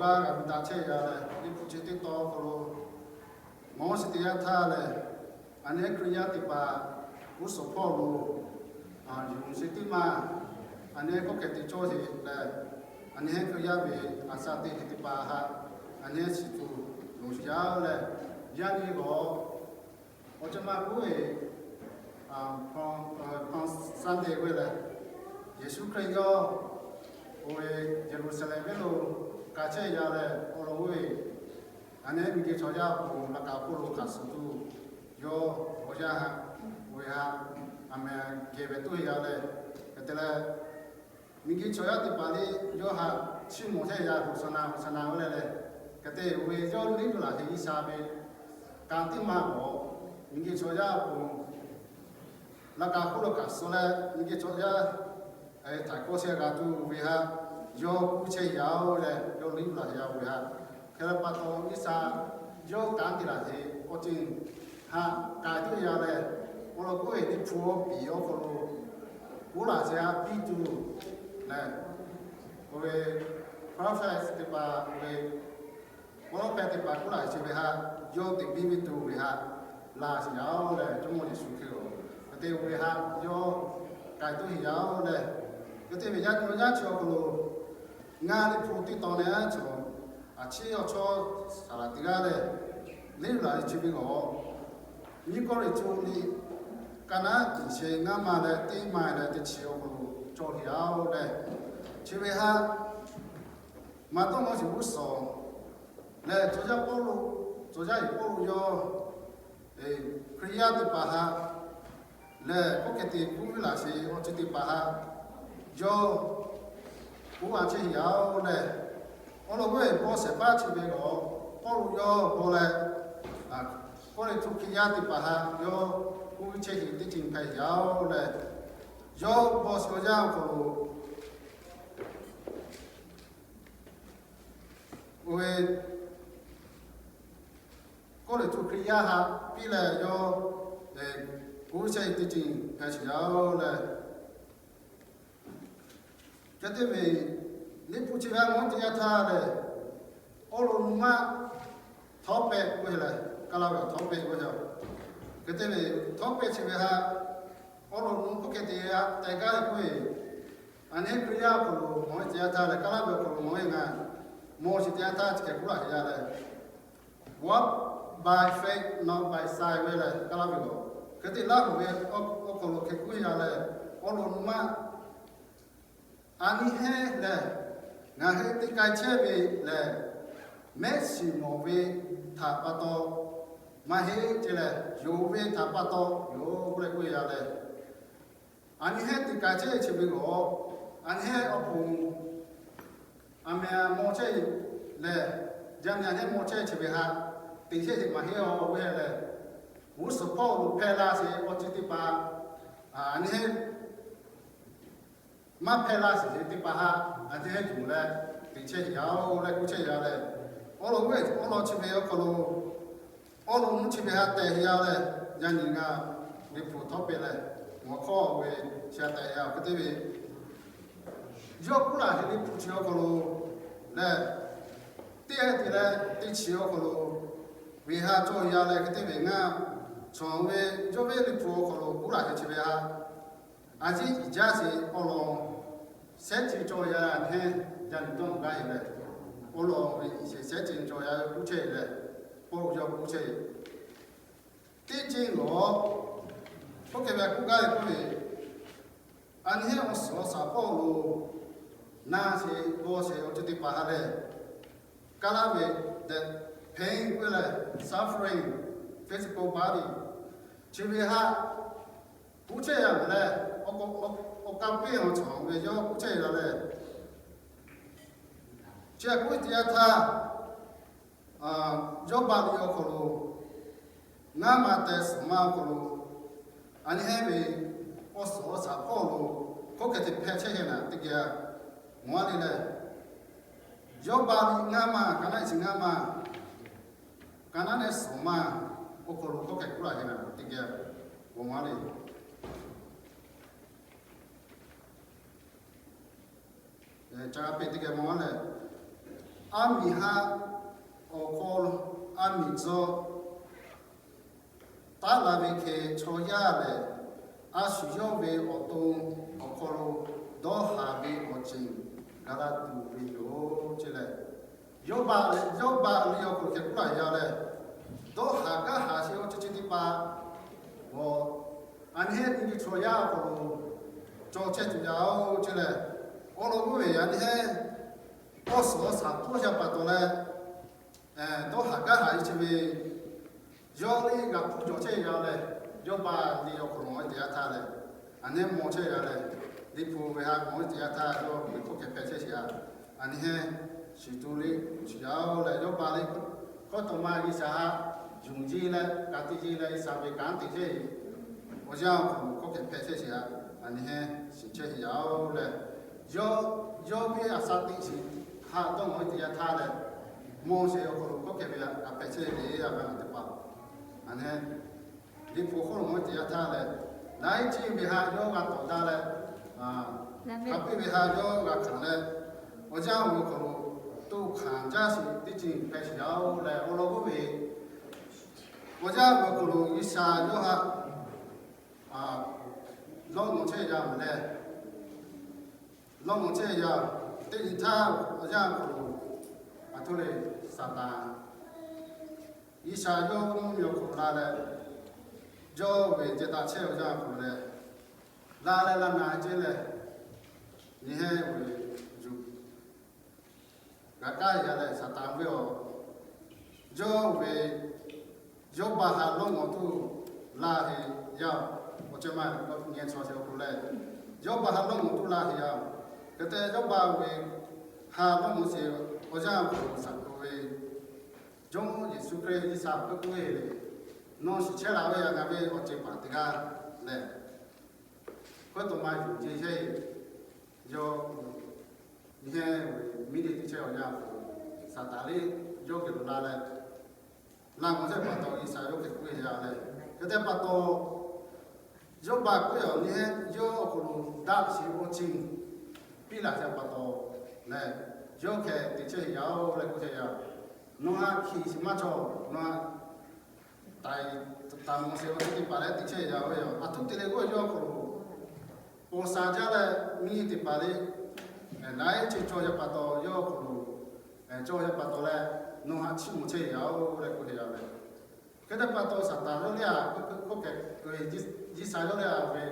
g'a g'a ve daꞈ chehˇ ya leh, Liꞈ hpu chi teˇ tawn awˬ hk'aw lo mawˬ shiˍ teˇ yanˇ htaˇ lehˬ, a nyi Hkriꞈ yaˇ teˇ hpaˍ g'uˇ suhˍ hpawˇ lo yonˍ sheˍ teˇ maˇ, a nyi k'oˆ hk'e te cawˇ sheˍ lehˬ, a nyi Hkriꞈ yaˇ ve a sha te sheˍ teˇ hpaˍ htaꞈ a nyi shiˍ tuˬ loˍ sheˍ yaˇ leh, yaˇ nyi g'awˬ awˬ ceuˬ ma k'oˆ ve, Palm Sunday ve lehˬ, Yeˍsuˆ Hkriꞈ yawˇ oˇ ve Yeˍruˆsaˍlehnˍ venˇ lo ka chehˇ ya leh, awˬ lawn oˇ ve a nyi miˬguiˬ chaw yaˇ awˬ pon laꞈ ka hk'oˆ lo hk'aˬ suh tuˬ yawˇ awˬ yanˇ ha, oˇ ve ha, a meh geh ve toˇ ya leh, hk'e te leh, miˬguiˬ chaw yaˇ teˇ hpaˍ le yawˇ htaꞈ chiˇ mvuh chehˇ ya, Hoˍsaˍnaˍ, Hoˍsaˍnaˍ ve lehˬ leh, hk'e te oˇ ve yawˇ liˇ tuˬ laˬ sheˍ G'uiˬsha ve kanˉ teˇ maˇ g'awˬ, miˬguiˬ chaw yaˇ awˬ pon laꞈ ka hk'oˆ lo hk'aˬ suh leh miˬguiˬ chaw yaˇ htaꞈ kawˇ chehˇ g'a tuˬ ve htaꞈ yawˇ k'oˆ chehˇ ya oˬ leh, yawˇ liˇ tuˬ laˬ sheˍ ya oˇ ve htaꞈ hk'e leh pa taw G'uiˬsha yawˇ kanˉ te laˬ sheˍ awˬ ceuˬ htaꞈ k'ai tuˬ ya leh, awˬ lawn k'oˆ ve Liꞈ hpu awˬ piˍ awˬ hk'aw lo k'oˆ laˬ sheˍ htaꞈ piˇ tuˬ lehˬ, oˇ ve prophet teˇ hpaˍ, oˇ ve prophet teˇ hpaˍ k'oˆ laˬ sheˍ ve htaꞈ yawˇ te piˇ ve tuˬ ve htaꞈ laˬ sheˍ ya oˬ leh, Jawˇmawˇ Yeˍsuˆ Hkriꞈ oˬ, hk'e te oˇ ve htaꞈ yawˇ k'ai tuˬ sheˍ ya oˬ leh, hk'e te ve yaˇ nyi yaˇ chi awˬ hk'aw lo ngaˬ Liꞈ hpu teˇ tawn leh chaw a ciˉ awˬ chawˇ saˍ laꞈ teˇ g'aˇ lehˬ, liˇ laˬ ve chi ve g'awˬ, nyiˇ Kawˇrenˍhtuˆ liꞈ ka naˉ tiꞈ shehˍ ngaˇ ma leh teˇ ma leh teˇ chi awˬ hk'aw lo cawˬ sheˍ ya oˬ leh, chi ve htaꞈ maˍ tawˇ maw shiˍ g'uˇ suhˍ lehˬ, chaw yaˇ Pawˇluꞈ, chaw yaˇ iˍ Pawˇluꞈ yawˇ Hkriꞈ yaˇ teˇ hpaˍ htaꞈ lehˬ, k'oˆ hk'e te k'oˆ ve laˬ sheˍ awˬ ceuˬ teˇ hpaˍ htaꞈ yawˇ k'oˆ a chehˇ ya oˬ leh, awˬ lawn k'oˆ ve bawˇ shehˍ hpaˇ chi ve g'awˬ Pawˇluꞈ yawˇ bawˬ leh, Kawˇrenˍhtuˆ Hkriꞈ yaˇ teˇ hpaˍ htaꞈ yawˇ k'oˆ ve chehˇ sheˍ teˇ ceuˬ hpehꞈ ya oˬ leh, yawˇ bawˬ sheˍ awˬ yanˇ awˬ hk'aw lo oˇ ve Kawˇrenˍhtuˆ Hkriꞈ yaˇ htaꞈ piˇ leh yawˇ k'oˆ ve chehˇ sheˍ teˇ ceuˬ hpehꞈ sheˍ ya oˬ leh, hk'e te ve Liꞈ hpu chi ve a mawˬ teˇ yanˇ htaˇ lehˬ, awˬ lawn nuˇ maˇ htawˇ pehˆ k'oˆ ve lehˬ, Kaˇlaˇ ve htawˇ pehˆ k'oˆ ve, hk'e te ve htawˇ pehˆ chi ve htaꞈ awˬ lawn nuˇ k'oˆ hk'e te a tehꞈ gaˇ ve k'oˆ ve, a nyi Hkriꞈ yaˇ awˬ hk'aw lo mawˬ ve teˇ yanˇ htaˇ lehˬ, Kaˇlaˇ ve awˬ hk'aw lo mawˬ ve ngaˬ mawˬ sheˍ teˇ yanˇ htaˇ chi hk'e k'oˆ laˬ sheˍ ya lehˬ, walk by faith, not by sight ve lehˬ, Kaˇlaˇ ve g'awˬ hk'e te Laˇ huˍ ve awˬ hk'aw lo hk'e k'oˆ ya lehˬ, awˬ lawn nuˇ maˇ a nyi heˆ lehˬ, ngaˬ hui te k'ai chehˇ ve lehˬ, mehˆ shiˍ mawˬ ve htaꞈ pa taw maˇ heˆ ce lehˬ, yonˍ ve htaꞈ pa taw yoˬ k'oˆ leh k'oˆ ve ya lehˬ, a nyi heˆ te k'ai chehˇ ve chi ve g'awˬ, a nyi heˆ awˬ pon a meh a mawˬ chehˇ lehˬ, yaˇ nyi a nyi heˆ mawˬ chehˇ chi ve htaꞈ te chehˇ sheˍ maˇ heˆ oˬ ve lehˬ, g'uˇ suhˍ hpawˇ lo hpehˇ laˇ sheˍ awˬ ceuˬ teˇ hpaˍ, a nyi heˆ maˇ hpehˇ laˇ sheˍ teˇ hpaˍ htaꞈ a nyi heˆ yuˬ leh te chehˇ sheˍ ya oˬ leh k'oˆ chehˇ ya lehˬ, awˬ lawn ve awˬ lawn chi ve awˬ hk'aw lo awˬ lawn nuˇ chi ve htaꞈ tehꞈ ya leh, yaˇ nyi ngaˬ Liꞈ hpu htawˇ pehˆ leh, mawˬ hkawˇ ve chi htaꞈ tehꞈ ya hk'e te ve, yawˇ k'oˆ laˬ sheˍ Liꞈ hpu chi awˬ hk'aw lo lehˬ, teˇ g'aˇ te leh teˇ chi awˬ hk'aw lo ve htaꞈ cawˬ ya leh hk'e te ve ngaˬ chaw ve yawˇ ve Liꞈ hpu awˬ hk'aw lo k'oˆ laˬ sheˍ chi ve htaꞈ a ciˉ iˍ jaˇ sheˍ awˬ lawn shehˉ chi cawˬ ya leh, a nyi heˆ yaˇ nyi dawˇ mawˬ gaˇ e leh, awˬ lawn ve iˍ sheˍ shehˉ chi cawˬ ya k'oˆ chehˇ e leh, Pawˇluꞈ yawˇ k'oˆ chehˇ e, teˇ ceuˬ lawˬ k'oˆ hk'e ve k'oˆ gaˇ ve k'oˆ ve, a nyi heˆ awˬ suhˍ awˬ shaˍ hpawˇ lo na sheˍ g'awˬ sheˍ awˬ ceuˬ teˇ hpaˍ htaꞈ lehˬ, Kaˇlaˇ ve the pain k'oˆ leh suffering, physical body chi ve htaꞈ k'oˆ chehˇ ya ve lehˬ, awˬ ka piˇ awˬ chaw ve yawˇ k'oˆ chehˇ ya lehˬ, chi htaꞈ k'oˆ ve teˇ yanˇ htaˇ, Yawˇbaˆ liꞈ awˬ hk'aw lo ngaˇ ma teh suhˍ ma awˬ hk'aw lo, a nyi heˆ ve awˬ suhˍ awˬ shaˍ hpawˇ lo hk'oˆ hk'e te hpehꞈ chehˇ hk'e naˍ teˇ geh mawˬ a le lehˬ, Yawˇbaˆ liꞈ ngaˇ ma, ka naˉ iˉ shiˍ ngaˇ ma, ka naˉ nehˆ suhˍ ma awˬ hk'aw lo hk'oˆ hk'e k'oˆ laˬ hk'e naˍ teˇ geh mawˬ a le. Ca g'a peꞈ teˇ geh mawˬ a lehˬ, Aˉ miˬ haˆ awˬ hk'aw, aˉ miˬ tcuh taˉ la ve hkeh chaw yaˇ lehˬ, a shu yawˇ ve awˬ to awˬ hk'aw lo dawˇ haˍ ve awˬ ceuˬ gaˬ la tuˬ ve yoˬ ce leh, Yawˇbaˆ, Yawˇbaˆ ve awˬ hk'aw lo hkeh k'oˆ laˇ yaˇ leh, dawˇ haˍ gaˇ haˍ sheˍ awˬ ceuˬ chi teˇ hpaˍ, a nyi heˆ nyi ve chaw yaˇ awˬ hk'aw lo cawˬ chehˇ tuˬ yaˇ oˬ ce leh, awˬ lawn k'oˆ ve a nyi heˆ, awˬ suhˍ awˬ shaˍ hpawˇ yaˇ pa taw leh, dawˇ haˍ gaˇ haˍ ve chi ve yawˇ liˇ g'a hpuˇ cawˬ chehˇ yaˇ leh, Yawˇbaˆ ve awˬ hk'aw lo teˇ yanˇ htaˇ leh, a nyi heˆ mawˬ chehˇ yaˇ leh, Liꞈ hpu ve ha mawˬ teˇ yanˇ htaˇ yawˇ ve hkawˇ hkeh hpehꞈ chehˇ sheˍ a. A nyi heˆ shiˍ tu liˇ shiˍ yaˇ oˬ leh, Yawˇbaˆ liˇ hkawˇ tawꞈ ma G'uiˬsha haꞈ yonˍ jiˇ leh ka tiꞈ jiˇ leh G'uiˬsha ve kanˉ te chehˇ ve awˬ yanˇ awˬ hk'aw lo hkawˇ hkeh hpehꞈ chehˇ sheˍ a. A nyi heˆ shiˍ chehˇ yaˇ oˬ leh, yawˇ, yawˇ ve a shaꞈ teꞈ shiˍ haꞈ dawˇ mawˬ teˇ yanˇ htaˇ leh, mawˬ sheˍ awˬ hk'aw lo hkawˇ hkeh ve a hpehꞈ chehˇ ve a ve teˇ hpaˍ, a nyi heˆ Liꞈ hpu hk'oˆ lo mawˬ teˇ yanˇ htaˇ leh, laiˉ ceuˬ ve haꞈ yawˇ g'a tawˍ daꞈ leh, hk'a piˇ ve haꞈ yawˇ g'a hkanˍ leh, awˬ yanˇ ve awˬ hk'aw lo to hkanˍ jaˇ sheˍ teˇ ceuˬ hpehꞈ sheˍ yaˇ oˬ leh, awˬ lawn k'oˆ ve, awˬ yanˇ ve awˬ hk'aw lo G'uiˬsha yawˇ haꞈ lawˇ mawˬ chehˇ yaˇ mehˍ leh, lawˇ mawˬ chehˇ yaˇ teˇ nyi htaˇ awˬ yanˇ awˬ hk'aw lo a htoˇ leh Saˍtanˍ G'uiˬsha yawˇ mvuhˇ miˬ awˬ hk'aw lo la leh, yawˇ ve ceh taꞈ chehˇ awˬ yanˇ awˬ hk'aw lo leh, la leh la na ceh leh, nyi heˆ ve yuˬ g'a kaˇ yaˇ leh Saˍtanˍ ve awˬ, yawˇ ve, Yawˇbaˆ haꞈ lawˇ mawˬ tuˬ laˇ heˍ yaˇ, awˬ ceuˬ ma nyi chaw sheˍ awˬ hk'aw lo leh, Yawˇbaˆ haꞈ lawˇ mawˬ tuˬ laˇ heˍ yaˇ. Hk'e te Yawˇbaˆ ve haꞈ lawˇ mawˬ sheˍ awˬ yanˇ awˬ hk'aw lo Saˍtanˍ ve Jawˇmawˇ Yeˍsuˆ Hkriꞈ G'uiˬsha hpehꞈ k'oˆ ve, nawˬ shiˍ chehˇ laˬ ve yaꞈ ngaˬ ve awˬ ceuˬ paˍ teˇ g'aˇ leh, hkawˇ tawꞈ ma yuˬ ce sheˍ. Yawˇ nyi heˆ ve miˇ teˇ teˇ chehˇ awˬ yanˇ awˬ hk'aw lo Saˍtanˍ liˇ yawˇ geh lo la leh, la mawˬ chehˇ pa taw G'uiˬsha yawˇ hkeh k'oˆ ve yaˇ leh, hk'e te pa taw Yawˇbaˆ k'oˆ ve awˬ nyi heˆ yawˇ awˬ hk'aw lo daꞈ sheˍ awˬ ceuˬ piˇ laˬ chehˇ pa taw leh, yawˇ hkeh te chehˇ yaˇ oˬ leh k'oˆ chehˇ yaˇ. Nawˬ haꞈ hkiˬ shiˍ maˇ cawˬ, nawˬ haꞈ taˍ, taˍ mawˬ sheˍ awˬ ceuˬ teˇ hpaˍ leh te chehˇ yaˇ oˬ ve yoˬ. A htoꞈ te leh k'oˆ ve yawˇ awˬ hk'aw lo paw sha jaˇ leh miˇ teˇ hpaˍ leh, laiˉ ceuˬ cawˬ yaˇ pa taw yawˇ awˬ hk'aw lo cawˬ yaˇ pa taw leh, nawˬ haꞈ chiˇ mvuh chehˇ yaˇ oˬ leh k'oˆ chehˇ yaˇ ve. Hk'e te pa taw Saˍtanˍ yawˇ leh a, G'uiˬsha yawˇ leh a ve,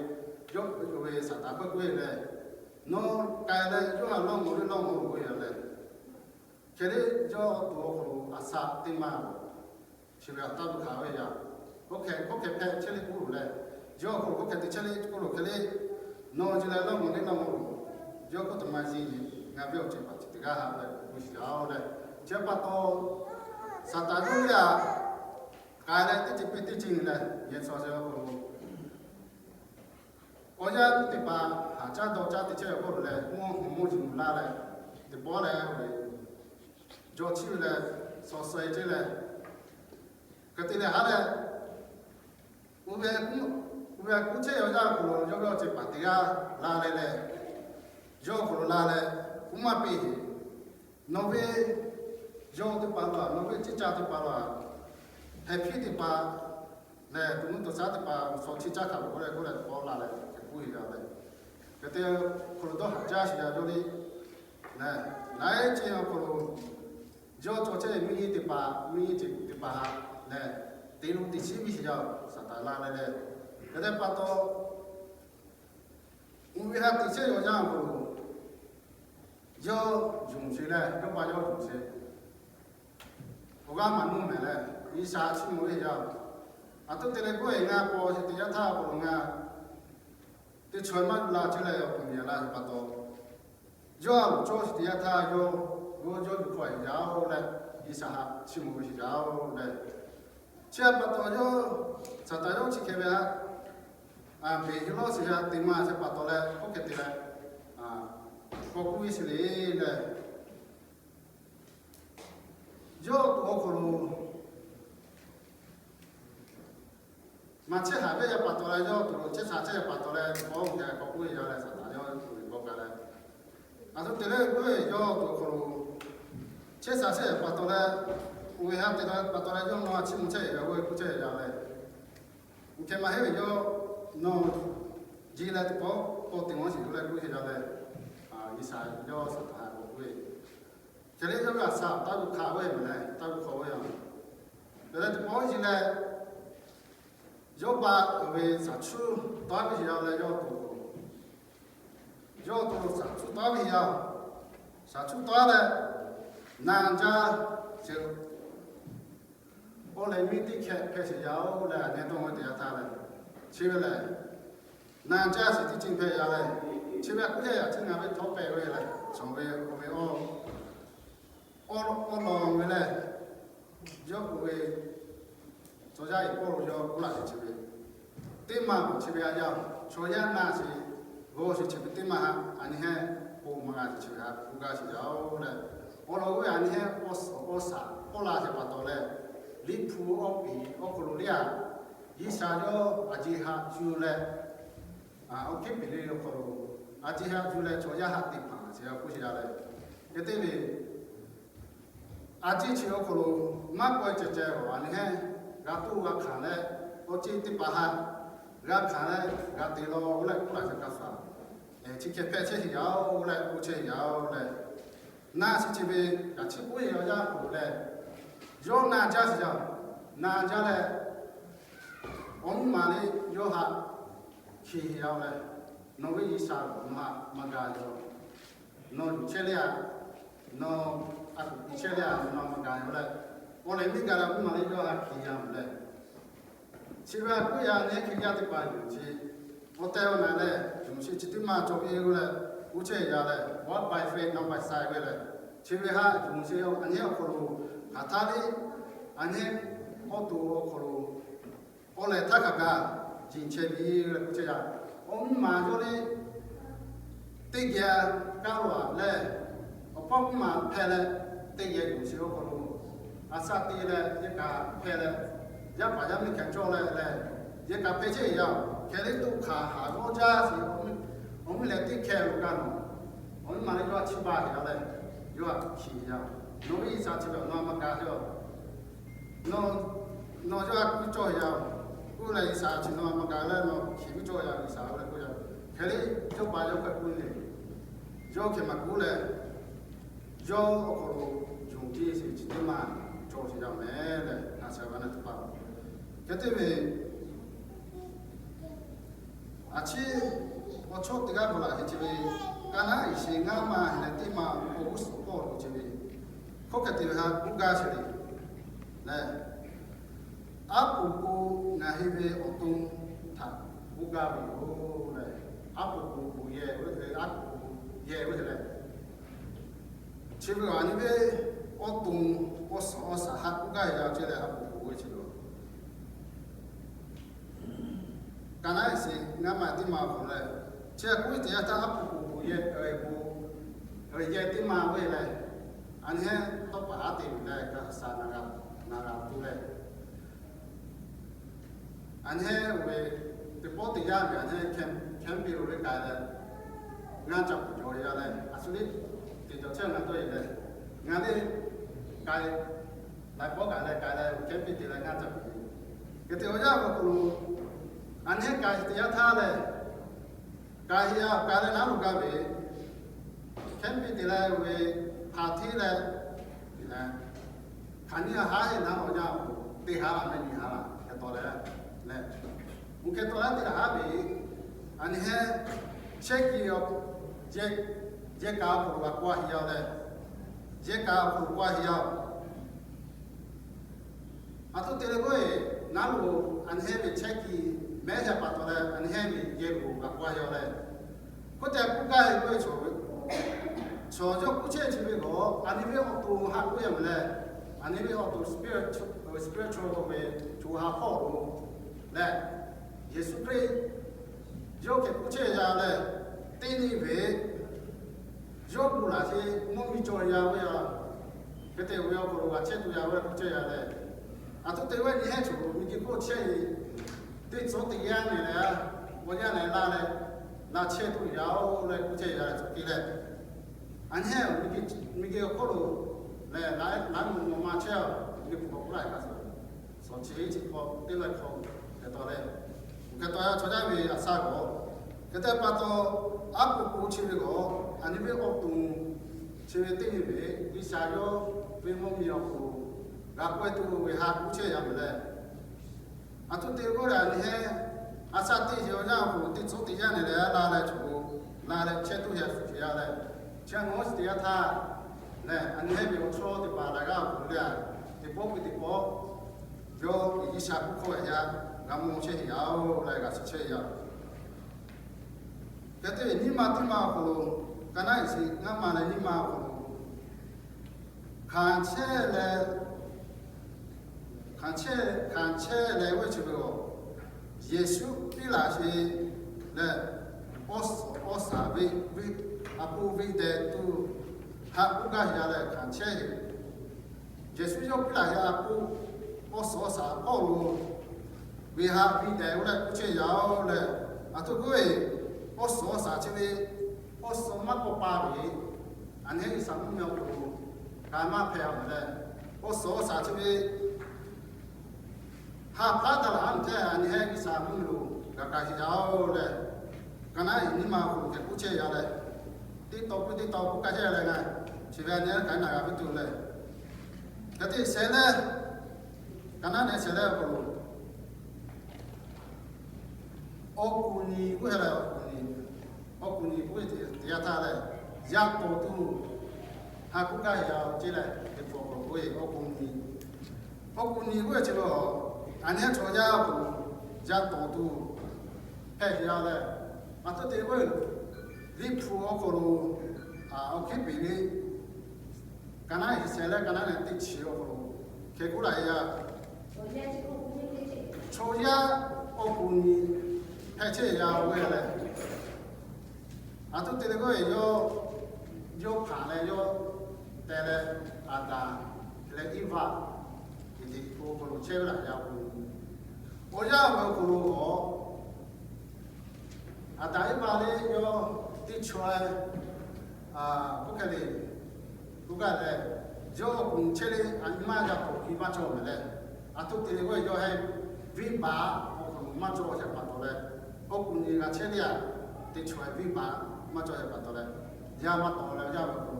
yawˇ ve Saˍtanˍ hpehꞈ k'oˆ ve leh, nawˬ k'ai leh yawˇ haꞈ lawˇ mawˬ leh lawˇ mawˬ loˬ k'oˆ ve yoˬ leh, hk'e leh yawˇ awˬ to awˬ hk'aw lo a shaꞈ teˇ maˇ chi ve a taˇ lo hkanˍ ve yaˇ, oˇ hkeh hkawˇ hkeh hpehꞈ chehˇ leh k'oˆ loˬ leh, yawˇ awˬ hk'aw lo hkawˇ hkeh te chehˇ leh k'oˆ loˬ hk'e leh, nawˬ chi leh lawˇ mawˬ leh lawˇ mawˬ loˬ, yawˇ k'oˆ taˍ ma yeˬ, ngaˬ ve awˬ ceuˬ paˍ chi teˇ g'aˇ haꞈ leh k'oˆ shiˍ yaˇ oˬ leh, chi pa taw Saˍtanˍ yawˇ leh a k'ai leh teˇ ceuˬ piˇ teˇ ceuˬ leh yehˬ chaw sheˍ awˬ hk'aw lo awˬ yanˇ teˇ hpaˍ haꞈ caˉ dawˇ caˉ te chehˇ awˬ hk'aw lo leh, mvuhˇ hawˬ mvuhˇ yuˬ laˇ leh, teˇ pawˆ leh jawˇ chiˇ ve leh, shaw suh e chehˇ leh, hk'e te leh haˉ leh, oˇ ve, oˇ ve k'oˆ chehˇ awˬ yanˇ awˬ hk'aw lo yawˇ ve awˬ ceuˬ paˍ teˇ g'aˇ la leh leh, yawˇ awˬ hk'aw lo la leh, k'oˆ maˇ piˇ heˆ. Nawˬ ve yawˇ teˇ hpaˍ lo a, nawˬ ve ciˇ caˇ teˇ hpaˍ lo a, heh hpiˇ teˇ hpaˍ lehˬ, to nuˇ to shaˉ teˇ hpaˍ shaw chiˇ caˇ hk'a lo k'oˆ leh k'oˆ leh teˇ pawˆ la leh hk'e k'oˆ ve yaˇ leh, hk'e te awˬ hk'aw lo dawˇ haꞈ jaˇ sheˍ yaˇ yawˇ leh, laiˉ ceuˬ awˬ hk'aw lo yawˇ cawˬ chehˇ miˇ teˇ hpaˍ, miˇ teˇ hpaˍ lehˬ, te lo teꞈ chiˉ piˇ sheˍ yaˇ Saˍtanˍ la leh leh, hk'e te pa taw oˇ ve haꞈ teꞈ chehˇ ve awˬ yanˇ awˬ hk'aw lo yawˇ yonˍ sheˍ leh, Yawˇbaˆ yawˇ yonˍ sheˍ. Awˬ g'aˇ maˍ nuˇ mehˍ leh, G'uiˬsha chiˇ mvuh ve yaˇ. A htoꞈ te leh k'oˆ ve, ngaˬ paw sheˍ teˇ yanˇ htaˇ awˬ hk'aw lo ngaˬ teˇ chaw maˇ la chehˇ leh awˬ hk'aw lo miˬ a la ve pa taw, yawˇ a loˍ cawˇ sheˍ teˇ yanˇ htaˇ yawˇ, yawˇ yawˇ yuˬ hkawˇ a yaˇ oˬ leh, G'uiˬsha haꞈ chiˇ mvuh ve sheˍ yaˇ oˬ leh, chi pa taw yawˇ Saˍtanˍ yawˇ chi hk'e ve haꞈ, a beˬ yawˇ lawˇ sheˍ yaˇ teˇ maˇ chi pa taw leh k'oˆ hk'e te leh, k'awꞈ k'oˆ ve sheˍ le leh, yawˇ awˬ to awˬ hk'aw lo maˇ chehˇ haꞈ ve yaˇ pa taw leh, yawˇ awˬ to lo chehˇ sha chehˇ yaˇ pa taw leh, k'awꞈ k'oˆ ve yaˇ leh Saˍtanˍ yawˇ ve k'awꞈ ka leh, a htoꞈ te leh k'oˆ ve, yawˇ awˬ to awˬ hk'aw lo chehˇ Chehˇ sha shehˆ pa taw leh, oˇ ve ha te la pa taw leh yawˇ nawˬ a chiˇ mvuh chehˇ ve k'oˆ chehˇ yaˇ leh, uˇ hkeh maˇ heˆ ve yawˇ nawˬ ji leh teˇ pawˆ k'awꞈ te maˇ shiˍ k'oˆ leh k'oˆ chehˇ yaˇ leh, G'uiˬsha yawˇ Saˍtanˍ k'awꞈ k'oˆ ve, hk'e leh yawˇ ve a shaꞈ taˇ g'uˇ hk'aˆ ve meh leh taˇ g'uˇ hk'aw ve yoˬ. Hk'e leh teˇ pawˆ ji leh yawˇ pa ve shaˍ cuˇ taˍ ve yaˇ leh yawˇ to, yawˇ to shaˍ cuˇ taˍ ve yaˇ, shaˍ cuˇ taˍ leh naˬ jaˇ sheˍ, awˬ leh miˇ teˇ hkeh hpehꞈ sheˍ yaˇ-oˬ leh, a neh dawˇ ve teˇ yanˇ htaˇ leh, chi ve lehˬ, naˬ jaˇ sheˍ teˇ ceuˬ hpehꞈ yaˇ leh, chi ve a k'oˆ yaˇ yaꞈ chi ngaˬ ve htawˇ pehꞈ ve leh, chaw ve awˬ ve awˬ, awˬ lawn ve leh, yawˇ k'oˆ ve, chaw yaˇ iˍ pawˆ lo yawˇ k'oˆ laˇ sheˍ chi ve, teˇ maˇ chi ve a yaˇ, chaw yaˇ naˬ sheˍ, g'awˇ sheˍ chi ve teˇ maˇ haꞈ a nyi heˆ, k'o maˇ g'a sheˍ chi ve haꞈ k'oˆ gaˇ sheˍ yaˇ-oˬ leh, awˬ lawn ve a nyi heˆ, awˬ shaˍ awˬ shaˍ k'oˆ laˇ sheˍ pa taw leh, Liꞈ hpu awˬ piˍ awˬ hk'aw lo le a, G'uiˬsha yawˇ a ciˉ haꞈ yuˬ leh, awˬ hk'e piˍ le awˬ hk'aw lo, a ciˉ haꞈ yuˬ leh chaw yaˇ haꞈ te hpanˍ sheˍ k'oˆ sheˍ yaˇ leh, hk'e te ve, a ciˉ chi awˬ hk'aw lo maˇ k'awꞈ ceh ceh awˬ a nyi heˆ, g'a tuˇ g'a hkanˍ leh, awˬ ciˉ teˇ hpaˍ haꞈ g'a hkanˍ leh g'a te law-oˬ leh k'oˆ laˇ sheˍ kaꞈ faˍ, chi hkeh hpehꞈ chehˇ sheˍ yaˇ-oˬ leh k'oˆ chehˇ yaˇ-oˬ leh, naˬ sheˍ chi ve kaꞈ chi k'oˆ ve awˬ yanˇ k'oˆ leh, yawˇ naˬ jaˇ sheˍ yaˇ, naˬ jaˇ leh, awˬ mvuhˇ maˍ le yawˇ haꞈ hkiˬ yaˇ-oˬ leh, nawˬ ve G'uiˬsha nawˬ haꞈ maˇ gaˬ yaˇ, nawˬ yuˬ chehˇ le a, nawˬ a kuˬ piˍ chehˇ le a, nawˬ maˇ gaˬ yaˇ leh, awˬ leh miˇ gaˬ leh awˬ mvuhˇ maˍ le yawˇ haꞈ hkiˬ yaˇ-oˬ leh, chi ve a k'oˆ yaˇ nehˉ hk'e yaˇ teˇ hpaˍ yuˬ chi, awˬ tehˬ awˬ na leh yuˬ chi chi teˇ maˇ cawˬ ve-oˬ leh, k'oˆ chehˇ yaˇ leh, what by faith, not by sight ve leh, chi ve haꞈ yuˬ chi a nehˉ awˬ hk'aw lo hk'aˬ htaˇ le, a nehˉ awˬ to awˬ hk'aw lo awˬ leh htaˇ kaꞈ kaꞈ, jiˬ chehˇ ve leh k'oˆ chehˇ yaˇ, awˬ mvuhˇ maˍ yawˇ le teˇ geh kaˇ lo a leh, awˬ hpawˇ mvuhˇ maˍ hpehꞈ leh, teˇ geh yuˬ sheˍ awˬ hk'aw lo, a shaꞈ te leh yehˬ kaꞈ hpehꞈ leh, yaˇ paˍ yaˇ miˇ hkeh cawˇ leh leh, yehˬ kaꞈ hpehꞈ chehˇ yaˇ, hkeh le toˇ hk'aˬ haˍ g'awˇ jaˇ sheˍ, awˬ mvuhˇ maˍ le teˇ hkeh lo kaˇ nawˬ, awˬ mvuhˇ maˍ le yawˇ a chiˇ baˬ yaˇ leh, yawˇ a hkiˬ yaˇ, nawˬ ve G'uiˬsha chi ve nawˬ maˇ gaˬ yaˇ nawˬ, nawˬ yawˇ a kuˇ cawˇ yaˇ-oˬ, k'oˆ leh G'uiˬsha chi nawˬ maˇ gaˬ leh nawˬ hkiˬ kuˇ cawˇ yaˇ G'uiˬsha leh k'oˆ yaˇ, hkeh le yawˇ pa yawˇ hk'e k'oˆ le, yawˇ hkeh maˇ k'oˆ leh, yawˇ awˬ hk'aw lo yonˍ jeˇ sheˍ chi teˇ maˇ cawˬ sheˍ yaˇ meh leh, a shaꞈ va na teˇ hpaˍ, hk'e te ve, a ciˉ awˬ chawˇ teˇ g'aˇ bvuhꞈ laꞈ ve chi ve, kaˇ naˉ iˍ sheˍ ngaˇ ma leh teˇ ma awˬ g'uˇ suhˍ hpawˇ lo chi ve, hkawˇ hkeh te ve haꞈ k'oˆ gaˇ sheˍ le leh, aˉ poꞈ k'o ngaˬ hui ve awˬ to htaꞈ k'oˆ gaˇ ve yoˬ leh, aˉ poꞈ k'o k'o yehˬ ve, aˉ poꞈ k'o yehˬ ve leh, chi ve a nyi ve awˬ to awˬ shaˍ awˬ shaˍ haꞈ k'oˆ gaˇ yaˇ ce leh aˉ poꞈ k'o ve chi yoˬ. Kaˇ naˉ iˍ sheˍ ngaˇ ma teˇ ma awˬ hk'aw lo leh, chi a k'oˆ ve teˇ yanˇ htaˇ aˉ poꞈ k'o k'o yehˬ, yehˬ teˇ ma ve leh, a nyi heˆ tawˇ paˍ haˉ te ve leh kaꞈ shaˍ na g'a, na g'a tuˬ leh, a nyi heˆ ve teˇ pawˆ teˇ yanˇ ve a nyi heˆ hkehˉ piˇ lo le k'ai leh, ngaˇ ca puˬ cawˬ yaˇ leh, a shu le teˇ cawˬ chehˇ ngaˬ dawˇ e leh, ngaˬ le k'ai, laiˉ pawˆ kaꞈ leh k'ai leh hkehˉ piˇ te leh ngaˇ ca puˬ ve, hk'e te awˬ yanˇ ve awˬ hk'aw lo, a nyi heˆ k'ai teˇ yanˇ htaˇ leh, k'ai yaˇ k'ai leh naˉ lo gaˇ ve, hkehˉ piˇ te leh ve, hk'aˬ hteˇ leh, hk'aˬ nyi a haˉ heˆ naˉ awˬ yanˇ awˬ hk'aw lo teˇ haˉ laˬ mehˆ nyi haˉ laˬ hkeh taw leh, leh, oˇ hkeh taw leh teˇ haˉ ve, a nyi heˆ chehˇ kuiˬ yehˬ kaꞈ awˬ hk'aw lo g'a k'oˆ a heˆ yaˇ leh, yehˬ kaꞈ awˬ hk'aw lo k'oˆ a heˆ yaˇ. A htoꞈ te leh k'oˆ ve, naˉ lo a nyi heˆ ve chehˇ kuiˬ mehˉ yaˇ pa taw leh a nyi heˆ ve yehˬ lo g'a k'oˆ a heˆ yaˇ leh, hk'oˆ te k'oˆ gaˇ heˆ k'oˆ ve chaw, chaw yawˇ k'oˆ chehˇ chi ve k'o, a nyi ve awˬ to haꞈ k'oˆ yaˇ meh leh, a nyi ve awˬ to spiritual, spiritual ve co ha hpawˇ lo leh, Yeˍsuˆ Hkriꞈ yawˇ hkeh k'oˆ chehˇ yaˇ leh, teˇ nyi ve yawˇ gu laˬ sheˍ mvuhˇ miˬ cawˬ yaˇ ve a, hk'e te ve awˬ hk'aw lo g'a chehˇ tuˬ yaˇ ve k'oˆ chehˇ yaˇ leh, a htoꞈ te ve nyi heˆ chaw miˬ guiˬ k'oˆ chehˇ ve, teˇ tcuhˉ teˇ yanˇ nehˬ leh, awˬ yanˇ leh laˇ leh, laˇ chehˇ tuˬ yaˇ-oˬ leh k'oˆ chehˇ yaˇ leh tcuh piˇ leh, a nyi heˆ miˬ guiˬ awˬ hk'oˆ lo Laiˉ, laiˉ mvuhˇ mvuhˇ ma chehˇ-oˬ, liꞈ hpu hk'aw k'oˆ laˇ-e hk'a shuˍ, shawˍ chi teˇ hk'awꞈ teˇ laiˉ hk'awꞈ hk'e taw leh, hk'e taw yaˇ chaw yaˇ ve a shaˍ g'awˬ, hk'e te pa taw, aˉ po k'o chi ve g'awˬ, a nyi ve awˬ to chi ve teˇ nyi ve G'uiˬsha yawˇ ve mvuhˇmiˬ awˬ hk'aw lo g'a k'oˆ-e tuˬ ve ha k'oˆ chehˇ yaˇ ve lehˬ, a htoꞈ te k'oˆ leh a nyi heˆ, a shaˍ teˇ yehˬ awˬ yanˇ awˬ hk'aw lo teˇ tcuhˉ teˇ yanˇ ne leh a la leh chaw k'o, la leh chehˇ tuˬ yaˇ shuˍ yaˇ leh, chi a nawˉ teˇ yanˇ htaˇ lehˬ, a nyi heˆ ve awˬ chawˇ teˇ hpaˍ la g'a awˬ hk'aw lo lehˬ, teˇ pawˆ pui teˇ pawˆ yawˇ G'uiˬsha hk'oˆ hk'aw yaˇ g'a mawˬ chehˇ yaˇ-oˬ leh g'a shiˍ chehˇ yaˇ-oˬ. Hk'e te nyiˇ ma teˇ ma awˬ hk'aw lo, ka naˉ iˍ shiˍ ngaˇ ma leh nyiˇ ma awˬ hk'aw lo, hkanˍ chehˇ leh, hkanˍ chehˇ, hkanˍ chehˇ leh oˇ ve chi ve-oˬ, Yeˍsuˆ piˇ laˬ sheˍ leh, awˬ suhˍ awˬ shaˍ ve, a po ve dehꞈ tuˬ, haꞈ k'oˆ gaˇ yaˇ leh hkanˍ chehˇ ve Yeˍsuˆ yawˇ piˇ laˬ yaˇ a po, awˬ suhˍ awˬ shaˍ hpawˇ lo, ve haꞈ ve dehꞈ oˇ leh k'oˆ chehˇ yaˇ-oˬ leh, a htoꞈ k'oˆ ve, awˬ suhˍ awˬ shaˍ chi ve, awˬ suhˍ maˇ k'awꞈ pa ve, a nyi heˆ G'uiˬsha mvuhˇmiˬ awˬ hk'aw lo, ka maˇ hpehꞈ-oˬ leh, awˬ suhˍ awˬ shaˍ chi ve, ha hpaˉ daꞈ laˬ a nyi heˆ G'uiˬsha mvuhˇmiˬ lo g'a ka sheˍ yaˇ-oˬ leh, ka naˉ iˍ nyiˇ ma awˬ hk'aw lo hk'e k'oˆ chehˇ yaˇ leh, teˇ taw puiˉ teˇ taw k'oˆ ka chehˇ leh ngaˬ, chi ve a nyi heˆ ka naˉ g'a ve tuˬ leh, ka tiꞈ shehˍ leh, ka naˉ ne shehˍ leh awˬ hk'aw lo, awˬ kuˬ nyi k'oˆ hehˉ leh awˬ kuˬ nyi, awˬ kuˬ nyi k'oˆ ve teˇ yanˇ htaˇ lehˬ, yaˇ tawˍ tuˬ, haꞈ k'oˆ gaˇ yaˇ-oˬ ceˇ leh, teˇ pawˆ k'awꞈ k'oˆ ve awˬ kuˬ nyi, awˬ kuˬ nyi k'oˆ ve chi ve, a nyi heˆ chaw yaˇ awˬ hk'aw lo, yaˇ tawˍ tuˬ hpehꞈ yaˇ leh, a htoꞈ te k'oˆ ve, liꞈ hpu awˬ hk'aw lo, awˬ hkiˉ peˍ ve, ka naˉ iˍ shehˍ leh ka naˉ ne teˇ chi awˬ hk'aw lo, hk'e k'oˆ laˬ yaˇ, chaw yaˇ awˬ kuˬ nyi hpehꞈ chehˇ yaˇ-oˬ ve leh, a htoꞈ te leh k'oˆ ve, yawˇ, yawˇ hpanˍ leh yawˇ teh leh, Aˍdanˍ leh Eˇvaꞈ, teˇ teˇ awˬ hk'aw lo chehˇ ve laˬ yaˇ awˬ kuˬ nyi, awˬ yanˇ ve awˬ hk'aw lo a Aˍdanˍ Eˇvaꞈ leh yawˇ teˇ chaw, k'oˆ hk'e le, k'oˆ gaˇ leh, yawˇ awˬ kuˬ nyi chehˇ leh a nyi maˇ yaˇ k'awꞈ piˇ maˇ cawˬ ve leh, a htoꞈ te leh k'oˆ ve, yawˇ heh venˇbaˆ awˬ hk'aw lo maˇ cawˬ shehˍ pa taw leh, awˬ kuˬ nyi g'a chehˇ leh a, teˇ chaw venˇbaˆ maˇ cawˬ shehˍ pa taw leh, yaˇ maˇ tawˍ leh yaˇ ve awˬ hk'aw lo,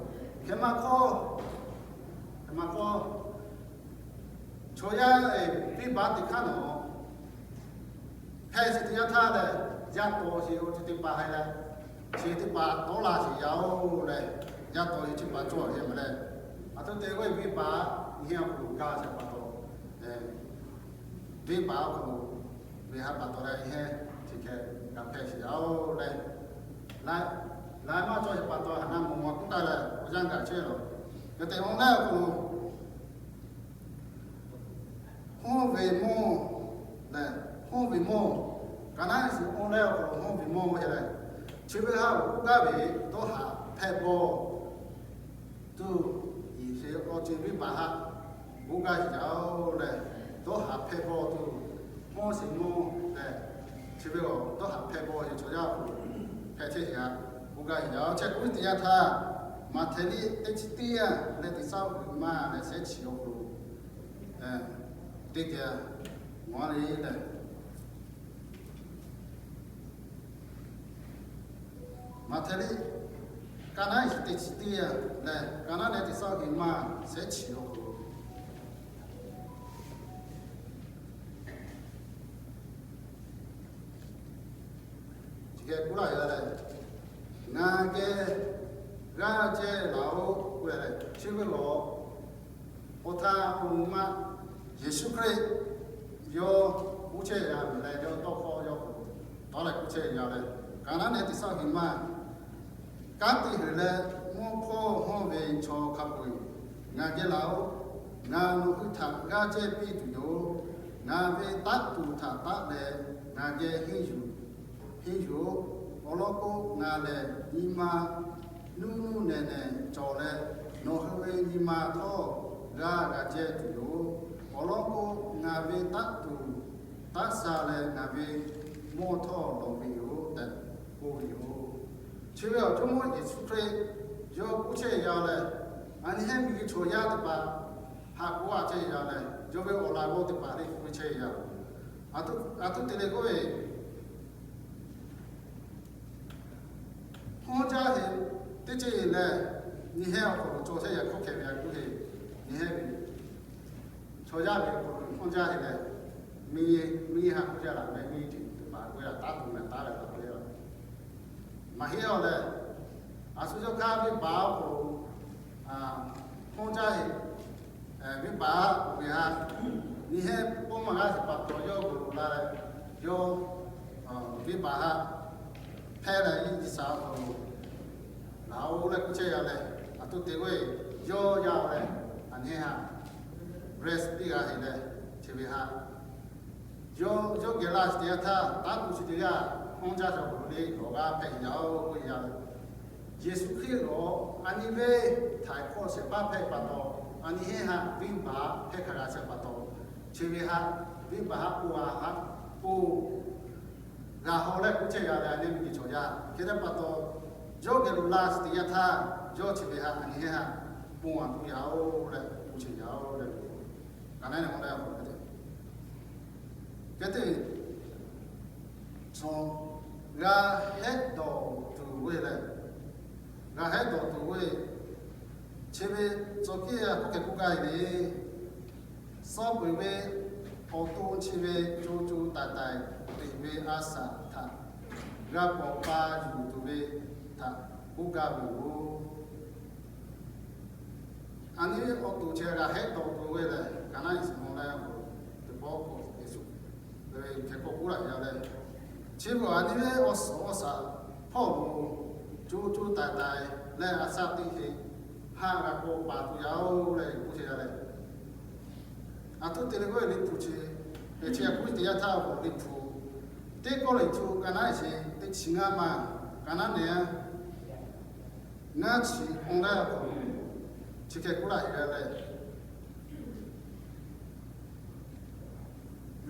hk'e maˇ hk'awˇ, hk'e maˇ hk'awˇ, chaw yaˇ venˇbaˆ teˇ hk'aˇ nawˬ hpehꞈ sheˍ teˇ yanˇ htaˇ lehˬ, yaˇ tawˍ sheˍ awˬ ceuˬ teˇ hpaˍ hk'e leh, chi teˇ hpaˍ tawˆ la sheˍ yaˇ-oˬ leh, yaˇ tawˍ sheˍ chi pa cawˬ ve maˇ leh, a htoꞈ te k'oˆ ve, venˇbaˆ nyi heˆ awˬ hk'aw lo gaˇ shehˍ pa taw, venˇbaˆ awˬ hk'aw lo ve ha pa taw leh nyi heˆ chi hk'e g'a hpehꞈ sheˍ yaˇ-oˬ leh, laiˉ maˇ cawˬ shehˍ pa taw haˍ naˆ mawˬ ma k'oˆ taˍ leh awˬ yanˇ gaˬ chehˇ lawˬ. Hk'e te awˬ leh awˬ hk'aw lo, hawˇ ve mawˇ lehˬ, hawˇ ve mawˇ, ka naˉ iˍ shiˍ awˬ leh awˬ hk'aw lo hawˇ ve mawˇ ve lehˬ, chi ve ha k'oˆ gaˇ ve, dawˇ haˍ hpehˇ bawˇ tuˬ, iˍ sheˍ awˬ ceuˬ venˇbaˆ haꞈ k'oˆ gaˇ sheˍ yaˇ-oˬ leh, dawˇ haˍ hpehˇ bawˇ tuˬ, hawˇ sheˍ mawˇ lehˬ, chi ve awˬ dawˇ haˍ hpehˇ bawˇ ve chaw yaˇ awˬ hk'aw lo hpehꞈ chehˇ sheˍ yaˇ k'oˆ gaˇ sheˍ yaˇ-oˬ. Chi k'oˆ ve teˇ yanˇ htaˇ, Maꞈhtehˍ liꞈ teˇ chi teˇ yanˇ leh teˇ saˉ uiˍ ma leh shehˉ chi awˬ hk'aw lo teˇ geh mawˬ le lehˬ, Maꞈhtehˍ liꞈ ka naˉ iˍ shiˍ teˇ chi teˇ yanˇ leh ka naˉ leh teˇ saˉ uiˍ ma shehˉ chi awˬ hk'aw lo, chi hk'e k'oˆ laˇ leh, ngaˬ geh g'aˇ jehˇ laˬ-oꞈ k'oˆ leh, chi ve lawˬ, awˬ htaꞈ awˬ nuˬ ma Yeˍsuˆ Hkriꞈ yawˇ k'oˆ chehˇ g'a ve leh, yawˇ tawˇ hkawˇ yawˇ k'oˆ, tawˇ leh k'oˆ chehˇ g'a leh, ka naˉ leh teˇ saˉ uiˍ ma, kanˉ te heuˬ leh mawˇ hpawˇ hawˇ ve chaw hk'a peu-eˬ ngaˬ geh laˬ-oꞈ. Ngaˬ nawˬ hui htaꞈ g'aˇ jehˇ piˇ tuˬ yoˬ. Ngaˬ ve taˆ tuˬ htaꞈ taˆ leh ngaˬ geh henˇ yuˬ, henˇ yuˬ-oꞈ. Awˬ lawn k'o, ngaˬ lehˬ nyi ma nuˇ nuˇ nehˬ nehˬ cawˬ leh, nawˬ hui ve nyi ma htawˇ g'aˇ g'a jehˇ tuˬ yoˬ. Awˬ lawn k'o, ngaˬ ve taˆ tuˬ taˆ sha leh ngaˬ ve mawˇ htawˇ lawˬ ve yoˬ tehꞈ k'oˆ ve yoˬ. Chi ve awˬ Jawˇmawˇ Yeˍsuˆ Hkriꞈ yawˇ k'oˆ chehˇ g'a leh, A nyi hehˉ miˬguiˬ chaw yaˇ teˇ hpaˍ haꞈ k'oˆ a chehˇ yaˇ leh, yawˇ ve awˬ laꞈ g'awˇ teˇ hpaˍ le k'oˆ ve chehˇ yaˇ. A htoꞈ te leh k'oˆ ve, hawˉ jaˇ heˆ teˇ ceuˬ leh, nyi hehˉ awˬ hk'aw lo cawˬ chehˇ yaˇ hkawˇ hkeh ve a kuˇ heˆ. Nyi hehˉ ve chaw yaˇ ve awˬ hk'aw lo hawˉ jaˇ heˆ leh, miˬ, miˬ haꞈ k'oˆ yaˇ laˬ meh miˬ teˇ hpaˍ k'oˆ yaˇ taˉ tuˬ meh taˉ leh k'oˆ yaˇ maˇ heˆ a leh, a shu yawˇ hk'aˇ venˇbaˆ awˬ hk'aw lo hawˉ jaˇ heˆ. Venˇbaˆ uˬ ve haꞈ nyi hehˉ pawˇ maˇ g'aˇ teˇ hpaˍ taw yawˇ g'uiˬ lo la leh, yawˇ venˇbaˆ haꞈ hpehˇ leh G'uiˬsha awˬ hk'aw lo laˬ oˬ leh k'oˆ chehˇ yaˇ leh, a htoꞈ te k'oˆ ve, yawˇ yaˇ leh a nyi hehˉ haꞈ rest piˇ g'a heˆ leh, chi ve haꞈ yawˇ, yawˇ geh laˇ chi teˇ yanˇ htaˇ, taˉ tuˬ chi teˇ yanˇ hawˉ jaˇ shaw k'oˍ lo le awˬ g'aˇ hpehꞈ yaˇ oˬ k'oˆ yaˇ leh, Yeˍsuˆ Hkriꞈ lawˬ a nyi ve htaiˍ hkawˇ shehˍ hpaˇ hpehˇ pa taw, a nyi hehˉ haꞈ venˇbaˆ hpehˇ hk'a g'a shehˍ pa taw, chi ve haꞈ venˇbaˆ haꞈ k'oˆ a haꞈ k'oˆ g'a haw leh k'oˆ chehˇ yaˇ leh, a nyi miˬguiˬ chaw yaˇ hk'e te pa taw, yawˇ geh lo laˇ chi teˇ yanˇ htaˇ, yawˇ chi ve haꞈ a nyi hehˉ haꞈ bon a tuˬ yaˇ oˬ leh k'oˆ chehˇ yaˇ oˬ leh, ka naˉ nehˬ k'oˆ leh a k'oˆ ve hk'e te, g'a hehˉ dawˬ tuˬ ve lehˬ, g'a hehˉ dawˬ tuˬ ve, chi ve tcuh kiˇ a k'oˆ hk'e k'oˆ gaˇ ve, suh peuˬ ve awˬ to chi ve co co taiˍ taiˍ teꞈ ve a shaꞈ htaꞈ g'a k'awꞈ pa yuˬ tuˬ ve htaꞈ k'oˆ gaˇ ve yoˬ. A nyi awˬ to chi g'a hehˉ dawˬ tuˬ ve lehˬ, ka naˉ iˉ shiˍ mvuh leh, teˇ pawˆ k'awꞈ Yeˍsuˆ hk'e k'oˆ laˇ yaˇ leh, chi beuꞈ a nyi ve awˬ suhˍ awˬ shaˍ hpawˇ lo co co taiˍ taiˍ leh a shaꞈ teꞈ heˆ haꞈ g'a k'awꞈ pa tuˬ yaˇ oˬ leh k'oˆ chehˇ yaˇ leh, a htoꞈ te leh k'oˆ ve Liꞈ hpu chi, chi a k'oˆ teˇ yanˇ htaˇ awˬ Liꞈ hpu teˇ kawˆ leh tuˬ ka naˉ iˉ shiˍ teˇ chi ngaˇ ma, ka naˉ nehˬ a ngaˇ chi awˬ leh awˬ hk'aw lo chi hk'e k'oˆ laˇ yaˇ leh,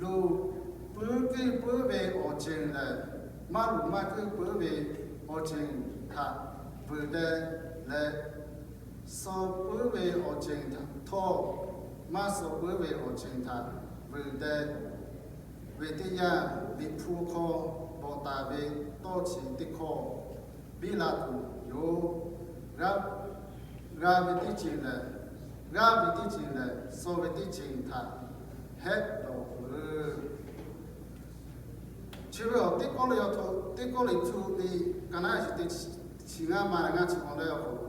luˬ puiˉ kuiˉ puiˉ ve awˬ ceuˬ lehˬ, maˇ luˬ maˇ kuiˉ puiˉ ve awˬ ceuˬ htaꞈ vuiˬ deh leh, suh puiˉ ve awˬ ceuˬ htaꞈ htawˇ, maˇ suh puiˉ ve awˬ ceuˬ htaꞈ vuiˬ deh ve teˇ yanˇ, Liꞈ hpu hk'aw bvuhꞈ taˍ ve tawˇ chi teˇ hkawˇ biˇ la tuˬ yoˬ. G'a ve teˇ ceuˬ lehˬ, g'aˇ ve teˇ ceuˬ lehˬ, suh ve teˇ ceuˬ htaꞈ hehˉ dawˬ peuˬ. Chi ve awˬ teˇ kawˆ leh yaw hto teˇ kawˆ leh tuˬ ve ka naˉ iˉ shiˍ teˇ chi ngaˇ ma leh ngaˇ chi awˬ leh awˬ hk'aw lo,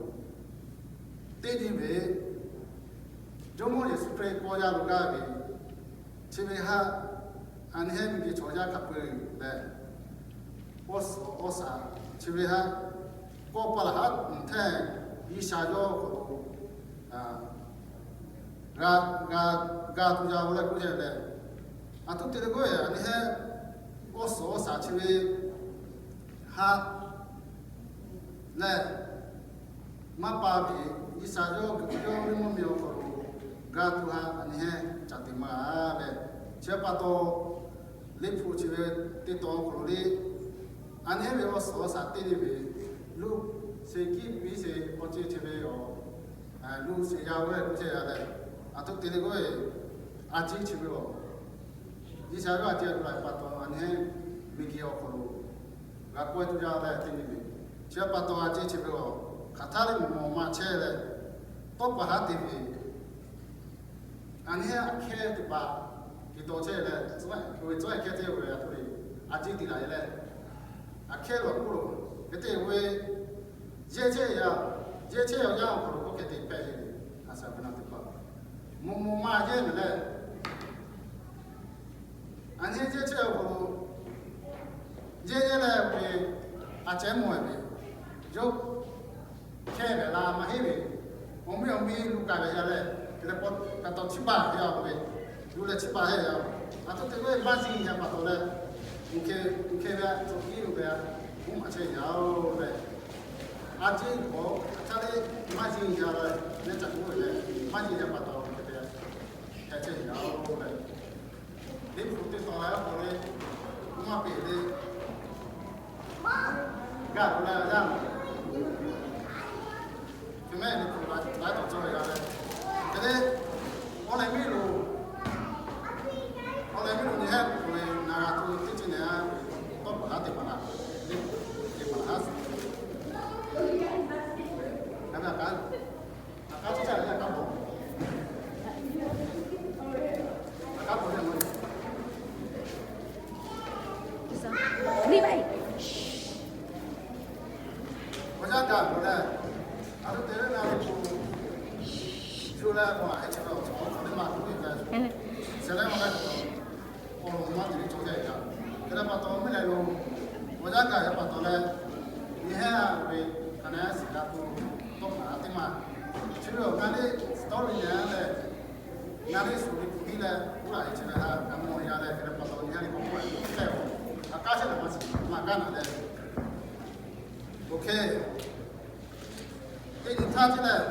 teˇ nyi ve Jawˇmawˇ Yeˍsuˆ Hkriꞈ kawˆ yaˇ lo g'aˇ ve, chi ve haꞈ a nyi hehˉ miˬguiˬ chaw yaˇ hk'a peu-eˬ lehˬ, awˬ suhˍ awˬ shaˍ chi ve haꞈ kawˆ pa laˬ haˉ mvuhˬ hteˇ G'uiˬsha yawˇ awˬ hk'aw lo g'a, g'a, g'a tuˬ yaˇ oˬ leh k'oˆ chehˇ leh, a htoꞈ te leh k'oˆ ve a nyi hehˉ awˬ suhˍ awˬ shaˍ chi ve haꞈ lehˬ, maˇ pa ve, G'uiˬsha yawˇ yawˇ ve mvuhˇmiˬ awˬ hk'aw lo g'a tuˬ haꞈ a nyi hehˉ caˬ te maˇ g'a leh, chi pa taw Liꞈ hpu chi ve teˇ tawn awˬ hk'aw lo le, a nyi hehˉ ve awˬ suhˍ awˬ shaˍ teˇ nyi ve, luˬ sheˍ kiˇ piˇ sheˍ awˬ ceuˬ chi ve awˬ, luˬ sheˍ yaˇ oˬ leh k'oˆ chehˇ yaˇ leh, a htoꞈ te leh k'oˆ ve, a ciˉ chi ve awˬ G'uiˬsha yawˇ a ciˉ a tuˬ laˬ pa taw a nyi hehˉ miˬguiˬ awˬ hk'aw lo g'a kawehˇ tuˬ yaˇ leh teˇ nyi ve, chi pa taw a ciˉ chi ve awˬ hk'aˬ htaˇ leh mvuhˇ mawˬ maˇ chehˇ leh, tawˇ pa haˉ te ve, a nyi hehˉ a hkehˇ teˇ hpaˍ kiˬ taw chehˇ leh, tcuh ve tcuh hkehˇ chehˇ ve a htoꞈ le, a ciˉ te laˬ e leh, a hkehˇ lo a k'oˆ lo, hk'e te ve yehˇ chehˇ yaˇ, yehˇ chehˇ yaˇ awˬ hk'aw lo k'oˆ hk'e te hpehꞈ ve, a shaˍ ve na teˇ hpaˍ mvuhˇ mawˬ maˇ yehˇ ve leh, a nyi hehˉ yehˇ chehˇ awˬ hk'aw lo yehˇ yehˇ leh ve, a cehˉ mawˬ ve, yawˇ hkehˇ ve la maˇ heˆ ve, awˬ miˇ awˬ miˇ luˬ kaˍ ve yaˇ leh, hk'e te pa taw chiˇ baˬ heˆ a ve, luˬ leh chiˇ baˬ heˆ yaˇ, a htoꞈ te ve maˇ ziˇ yaˇ pa taw leh, uˬ hkehˇ ve tcuh kiˇ oˬ ve, uˉ maˬ chehˇ yaˇ oˬ leh, a ciˉ k'awꞈ a caˇ le, maˇ ziˇ yaˇ leh, neˇ caꞈ k'oˆ ve leh, maˇ ziˇ yaˇ pa taw hk'e te hpehꞈ chehˇ yaˇ oˬ leh, Liꞈ hpu teˇ tawn la yaˇ k'o le, maˇ peꞈ le, gaˬ la yaˇ, hk'e mehˆ Liꞈ hpu la taw cawˬ Ka chi ca le ka bo. Ka bo le mo. Awˬ yanˇ gaˬ k'o leh, a htoꞈ te ve na ve k'o, shu leh k'o a hk'e chi ve awˬ hk'aw lo te maˇ k'oˆ ve leh, shehˍ leh maˇ leh k'o, awˬ lawn maˇ te ve cawˬ jaˇ ve kaꞈ, hk'e leh pa taw mvuhˇ leh lo, awˬ yanˇ gaˬ ve pa taw leh, nyi hehnˇ ve hk'a na shiˍ g'a k'o, tawˇ hkawˇ teˇ maˬ, chi ve awˬ g'a le, story leh leh, ngaˬ ve shu ve kuˬ hiˉ leh, uˉ laꞈ ve chi ve ha g'a mawˬ ya leh, hk'e leh pa taw nyi hehnˇ ve k'o, k'oˆ leh, a kaˉ chehˇ leh maˇ shiˍ maˇ kaˉ naˬ leh, OK. Teˇ nyi htaˇ chi lehˬ,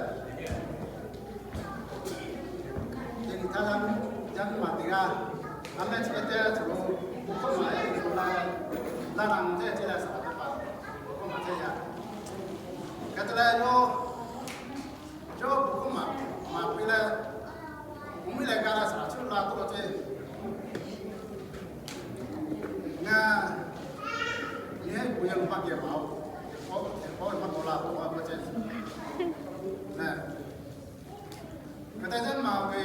teˇ nyi htaˇ yaˇ miˇ, yaˇ miˇ ma teˇ g'aˇ, a mehˆ chi hk'e te tuˬ lo, bon hkawˇ maˍ e tuˬ lo la, laˇ na mvuh chehˇ chi lehˬ, saˍ laꞈ teˇ hpaˍ bon hkawˇ maˍ chehˇ yaˇ. Hk'e te leh yawˇ, yawˇ bon hkawˇ maˍ, maˍ piˇ leh, awˬ miˇ leh ga leh saˍ laꞈ chi la k'oˆ lo ceˇ. Ngaˬ nyi hehnˇ bon yaˇ lo maˇ geh maˍ-oˬ. K'awˇ, k'awˇ ve maˇ k'awꞈ la k'o, a k'oˆ ceˇ. Hk'e te yaˇ ma ve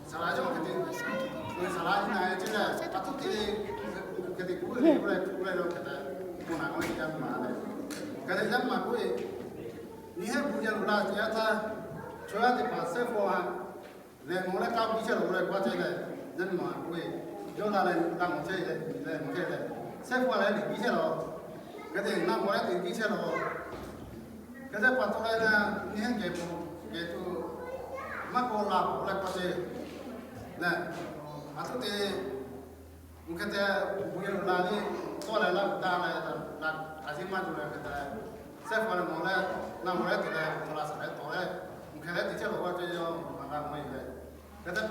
saˍ laꞈ yawˇ hk'e te, saˍ laꞈ nyi na e ceˇ leh, a htoꞈ te, hk'e te k'oˆ ve k'oˆ leh, k'oˆ leh lo hk'e te, bon naˬ k'oˆ ve yaˇ ma leh, hk'e te yaˇ ma k'oˆ ve, nyi hehnˇ bon yaˇ lo la teˇ yanˇ htaˇ, chaw yaˇ teˇ hpaˍ sehˉ hpaw ha lehˬ mawˬ leh k'aˇ piˇ chehˇ lawˬ leh k'oˆ ceˇ leh, yaˇ ma k'oˆ ve, yawˇ la leh la mawˬ chehˇ leh, leh mawˬ chehˇ leh, sehˉ hpaw leh liꞈ piˇ chehˇ lawˬ. Hk'e te na mawˬ leh liꞈ piˇ chehˇ lawˬ. Hk'e te pa taw leh na, nyi hehnˇ geh bon geh tuˬ maˇ k'awꞈ la k'oˆ leh k'oˆ ceˇ leh, a htoꞈ te, mvuhˇ hk'e te, bon yaˇ lo la le, tawˇ leh laˇ kuˬ taˇ leh, a ciˉ maˇ tuˬ leh hk'e te, sehˉ hpaw leh mawˬ leh, na mawˬ leh te leh, awˬ hk'aw la saˍ lehˉ tawˍ leh, mvuhˇ hk'e leh te chehˇ lawˬ k'oˆ ceˇ, yawˇ maˇ g'a mawˬ e leh. Hk'e te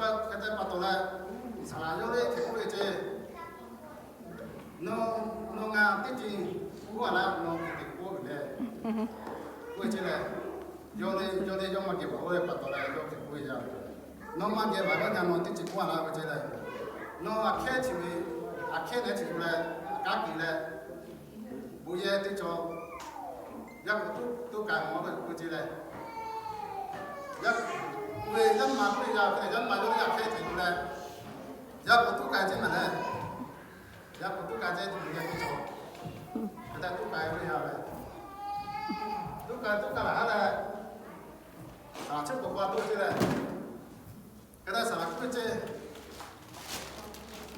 pa taw leh, saˍ laꞈ yawˇ le hk'e k'oˆ ve ceˇ, Nawˬ, nawˬ ngaˬ teˇ ceuˬ k'oˆ a laˇ, nawˬ hk'e te k'oˆ ve leh, k'oˆ ve ceˇ leh, yawˇ le, yawˇ le yawˇ maˇ geh baˬ k'oˆ ve pa taw leh yawˇ hk'e k'oˆ ve yaˇ. Nawˬ maˇ geh baˬ ve ngaˬ nawˬ teˇ ceuˬ k'oˆ a laˇ k'oˆ ceˇ leh, nawˬ aˬ hkehˉ chi ve, aˬ hkehˉ leh chi ve leh, aˬ kaˉ kehˬ leh, bon yehˬ teˇ cawˬ, yaˇ k'o tuˉ, tuˉ k'ai mawˬ ve k'oˆ ceˇ leh, yaˇ, k'oˆ ve yaˇ ma k'oˆ ve yaˇ, yaˇ ma yawˇ yaˇ aˬ hkehˉ te ve leh, yaˇ k'o tuˉ k'ai ceˇ ma leh, yaˇ k'o tuˉ k'ai ceˇ tuˬ ve yaˇ teˇ cawˬ. Hk'e te tuˉ k'ai ve yaˇ leh, tuˉ k'ai tuˉ k'ai laˬ ha leh, saˍ laꞈ chi k'awꞈ pa toˆ ceˇ leh, hk'e te saˍ laꞈ k'oˆ ve ceˇ,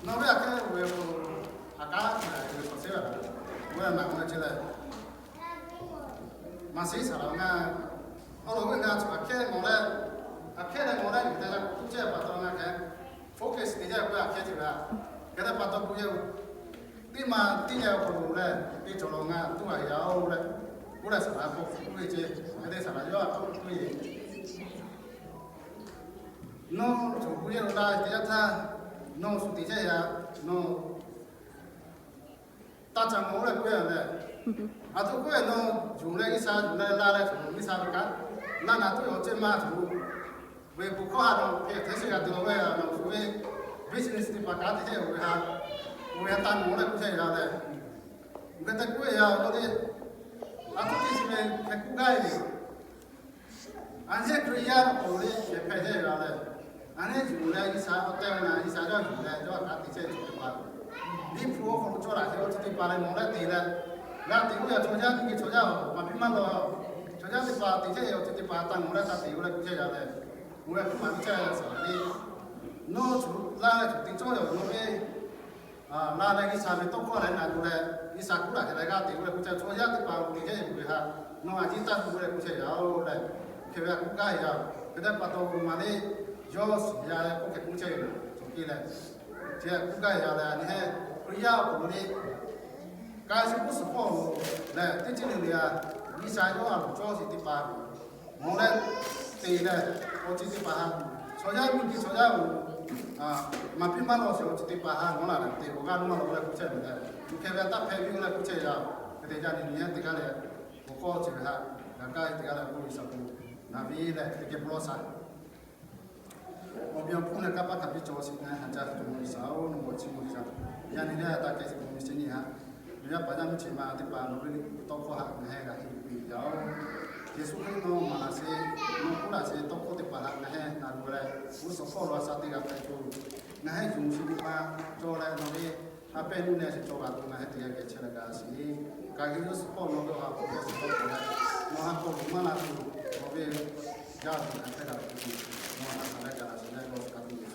Nawˬ ve aˬ hkehˉ ve k'o, aˬ kaˉ ve k'o, shawˍ sheˉ ve k'o, g'uˇ leh naˬ g'uˇ leh ceˇ leh, maˇ shiˉ saˍ laꞈ ngaˬ, awˬ lawn g'uˇ ngaˬ aˬ hkehˉ mawˬ leh, aˬ hkehˉ leh mawˬ leh, hk'e te yaˇ k'o tuˉ chehˇ pa taw ngaˬ hk'e, focus te yaˇ k'o aˬ hkehˉ te ve a, hk'e te pa taw bon yehˬ teˇ ma teˇ yehˬ awˬ hk'aw lo leh, teˇ cawˬ law ngaˬ tuˉ a yaˇ oˬ leh, g'uˇ leh saˍ laꞈ k'o tuˉ ve ceˇ, hk'e te saˍ laꞈ yawˇ a k'oˆ tuˉ ve Nawˬ cawˬ bon yehˬ lo la teˇ yanˇ htaˇ, nawˬ shu teꞈ chehˇ yaꞈ, nawˬ taˇ ca mawˬ leh k'oˆ yaꞈ leh, aˬ htoꞈ k'oˆ yaꞈ nawˬ yuˬ leh G'uiˬsha yuˬ leh la leh cawˬ G'uiˬsha ve kanˉ laˇ na tuˬ yoˬ ceh maˇ tuˬ, ve bon hkawˇ ha nawˬ hk'e hteˇ sheˍ g'a tuˬ ve, nawˬ shu ve business teˇ hpaˍ kanˉ teˇ chehˇ ve ha, oˇ ve ha taˇ mawˬ leh k'oˆ chehˇ yaꞈ leh, oˇ hk'e te k'oˆ yaꞈ awˬ lawn te, aˬ htoꞈ teˇ chi ve hk'e k'oˆ gaˇ ve le. Aˬ nyi Hkriꞈ yaˇ awˬ hk'aw lo le shehˍ hpehꞈ chehˇ ve a leh, aˬ nyi yuˬ leh G'uiˬsha awˬ tehˬ ve na G'uiˬsha yawˇ yuˬ leh yawˇ a kaꞈ teꞈ chehˇ ve chaw teˇ hpaˍ, Liꞈ hpu awˬ hk'aw lo cawˬ laˬ chehˇ ve awˬ ceuˬ teˇ hpaˍ leh mawˬ leh te leh, g'a teꞈ k'oˆ yaꞈ chaw yaˇ miˇ ve chaw yaˇ maˍ piˇ maˇ lawˬ, chaw yaˇ teˇ hpaˍ teꞈ chehˇ ve awˬ ceuˬ teˇ hpaˍ taˇ mawˬ leh taˇ teꞈ k'oˆ leh k'oˆ chehˇ yaꞈ leh, oˇ ve k'oˆ maˍ piˇ chehˇ ve saˍ laꞈ le, nawˬ shu laˇ leh shu teꞈ cawˇ ve awˬ lawn ve la leh G'uiˬsha ve tawˇ hkawˇ leh na tuˬ leh G'uiˬsha kuˉ laˬ chehˇ leh g'a teꞈ k'oˆ leh k'oˆ chehˇ ve chaw yaˇ teˇ hpaˍ teꞈ chehˇ ve ha, nawˬ a ciˉ taˇ tuˬ k'oˆ leh k'oˆ chehˇ yaꞈ oˬ leh, hk'e ve a k'oˆ gaˇ yaꞈ. Hk'e te pa taw maˍ le, yawˇ shiˍ yaꞈ leh k'oˆ hk'e k'oˆ chehˇ ve cawˬ piˇ leh, chi k'oˆ gaˇ yaꞈ leh, a nyi hehnˇ Hkriꞈ yaˇ awˬ hk'aw lo le, ka shiˍ k'oˆ suhˍ hpawˇ lo lehˬ teˇ ceuˬ le le a, G'uiˬsha yawˇ a loˍ cawˇ shiˍ teˇ hpaˍ mawˬ leh te leh, awˬ ceuˬ teˇ hpaˍ ha, chaw yaˇ miˇ ve chaw yaˇ oˬ, maˍ piˇ maˇ lawˬ sheˍ awˬ ceuˬ teˇ hpaˍ ha nawˬ laˬ leh te awˬ g'aˇ maˇ lawˬ leh k'oˆ chehˇ ve leh, oˇ hk'e ve taˇ hpehꞈ ve k'oˆ leh k'oˆ chehˇ yaꞈ. Hk'e te yaˇ nyi nyi hehnˇ teˇ g'aˇ leh, awˬ hkawˇ chi ve ha, gaˬ kaˇ teˇ g'aˇ leh k'oˆ ve shaˍ k'o, naˍ ve leh teˇ geh pawˇ lawˇ shaˍ Awˬ meꞈ awˬ hponˇ leh kanˇ paˆ hk'a biˇ cawˬ sheˍ ngaˬ hui haꞈ jaˇ tuˬ mawˬ ve shaˍ oˬ, nawˬ mawˬ chi mawˬ shaˍ. Yaˇ nyi leh taˇ kehˬ sheˍ mawˬ ve sheˍ nyi haꞈ, nawˬ yaˇ paˍ yaˇ miˇ chi ma teˇ hpaˍ nawˬ ve liꞈ hpu tawˇ hkawˇ haꞈ ngaˬ hui g'a henˇ yuˬ piˇ yaꞈ oˬ. Yeˍsuˆ Hkriꞈ nawˬ maˍ laˬ sheˍ, nawˬ k'oˆ laˬ sheˍ, tawˇ hkawˇ teˇ hpaˍ htaꞈ ngaˬ heh naˍ gu leh, g'uˇ suhˍ hpawˇ lo a sha teˇ g'aˇ hpehꞈ tuˬ, ngaˬ heh yuˬ sheˍ ve pa taw leh nawˬ ve ha pehˇ nuˇ leh sheˍ cawˬ g'a tuˬ ngaˬ heh teˇ g'aˇ geh chehˇ leh gaˬ sheˍ. Kaꞈ Yeˍsuˆ Hkriꞈ nawˬ ve awˬ ha hpu g'uˇ suhˍ hpawˇ leh, nawˬ ha k'aw luˬ maˇ la tuˬ, nawˬ ve jaˇ tuˬ hk'a hpehˇ g'a tuˬ, nawˬ ha htaꞈ leh gaˬ laˬ sheˍ leh g'uˇ suhˍ hk'a tuˬ yoˬ.